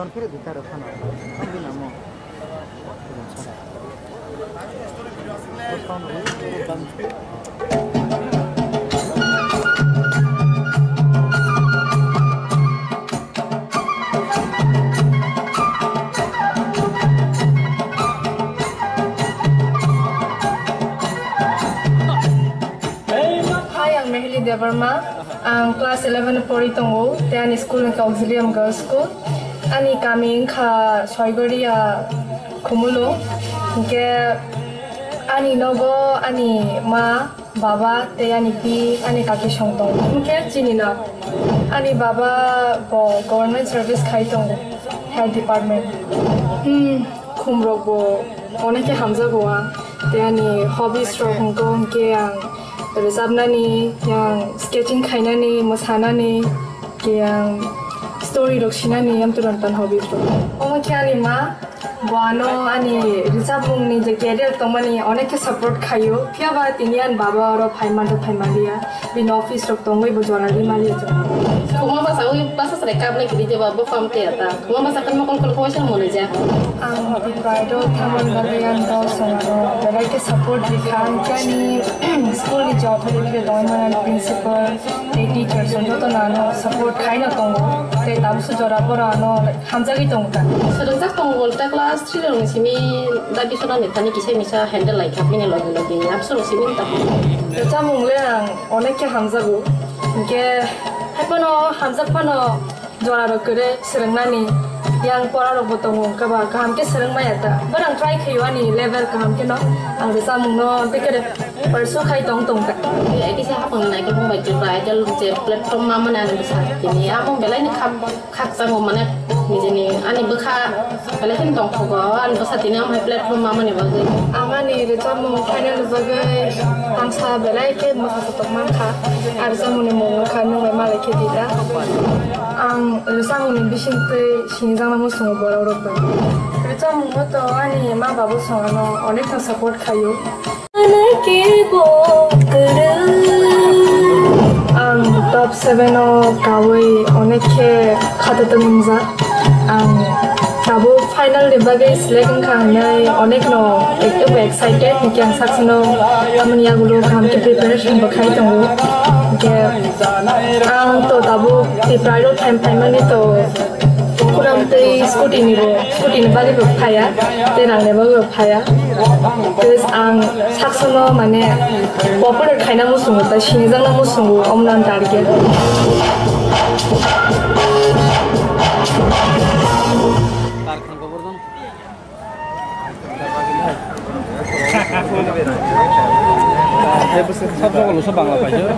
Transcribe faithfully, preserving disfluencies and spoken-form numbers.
Hi, ang Mehli Debbarma. Ang class eleven pori tongo, tei ani school wngkha Auxilium Girls School. Ani kami wngkha Soigoria Khumulwng. Hinkhe ani nogo ani ma, baba tei ani pi, ani kaki song tongo. Hinkhe chini no ani baba bo government service khai tongo, health department. Hmm, khumrok bo onek khe hamjago ang. Tei ani hobbies rok hwnkhe, hwnkhe ang rwchapnani, yang sketching khainani, mwsanani, yang story rok sinani, yang turan tan hobbies rok. Omo khe ani ma, bo ano ani rwchapmungni je career tongmani onek khe support khaio, phiya ba tini ani baba oro phai mantha phai manliya, bini office rok tongwi bo jora ri manliya. Khuma basa wi basa sare kap nai kiri jeba bo kam te ata. Khuma basa kan mokol kol khuma sal mone ja. Ang Tipra Idol thangmani bagwi ang dol songano belai khe support rikha, ang ani school ni job rwgwi tongwi mani principal tei teachers rok joto no ano support khaino tongo, tei tabukso jora borok ano hamjagwi tongo ta. Swrwngjak tongo ta class three rokni simi dabi sona ni thani kisa misa handle lai kha bini logi logi abso rok simi ta. Rwchapmung le ang onek khe hamjago, hinkhe hai phano hamjak phano. Jora rok kwrwi swrwngnani yang pora rok bo tongo, wngkha ba kaham khe swrwng maya ta. Borang try khaio ani level kaham khe no, ang rwchapmung no tei khe pursue khai tong tong ta. Kisa hapang nai khe bung bai Tipra Idol je platform ma mani ani bwsa tini amo belai ni khak khakchangma mane nijini ani bwkha. Belai kheno tongthogo, ani bwsa tini omo hai platform ma mani bagwi. Ang ani rwchapmung phainani bagwi ang sa belai khe mwsa sotok mankha. Ang rwchapmungni mung wngkha Nwng Bai Malai Khe Di Da. Ang rwchapmungni bisingtwi sinijaknai muchungo borok rok bai. Rwchapmungo to ani ma babu songano onek no support khaio. Ang top seven o kawi onek khe khatatwng wngjak. Ang tabuk final ni bagwi select wngkha hinwi onek no ek-, ebo excited, hinkhe ang sakchano tamoni yagulo kaham khe preparation bo khai tongo. Hinkhe ang to tabuk Tipra Idol phaimani to Khurang tei scooty ni bo, scooty ni bagwi bo phaiya, tei rang ni bagwi bo phaiya. Tei ang saksono mane popular khaina muchungo, tei sinijakna muchungo, omo no ang target. Sab jaga lo sab Bangla paijak.